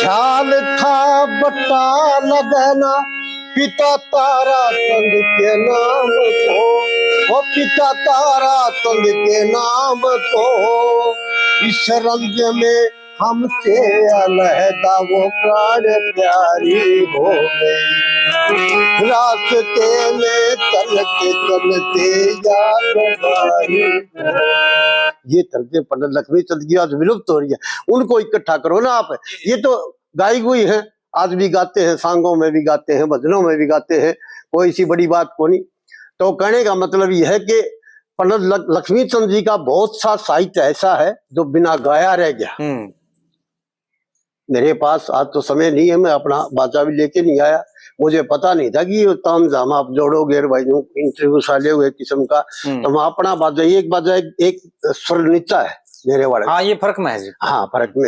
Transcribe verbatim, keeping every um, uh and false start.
काल था बट्टा लगना, पिता तारा चंद के नाम को, वो पिता तारा चंद के नाम को। इस रंग में हमसे अलहदा वो प्राण प्यारी हो गई, रास्ते में चलते चलते याद हमारी। ये तर्ज पंडित लक्ष्मी चंद की आज विलुप्त हो रही है, उनको इकट्ठा करो ना आप। ये तो गाई हुई है, आज भी गाते हैं, सांगों में भी गाते हैं, भजनों में भी गाते हैं, कोई सी बड़ी बात को नहीं। तो कहने का मतलब यह है कि पंडित लक-, लक्ष्मी चंद जी का बहुत सा साहित्य ऐसा है जो बिना गाया रह गया। हम्म। मेरे पास आज तो समय नहीं है, मैं अपना बाजा भी लेके नहीं आया। मुझे पता नहीं था कि ये ताम झाम आप जोड़ोगे भाई, यूं इंटरव्यू साले हुए किस्म का। हम्म। तो मैं अपना बाजा, एक बाजा, एक, एक स्वर नीचा है मेरे वाले। हाँ, ये फर्क में है जी। हाँ, फर्क में।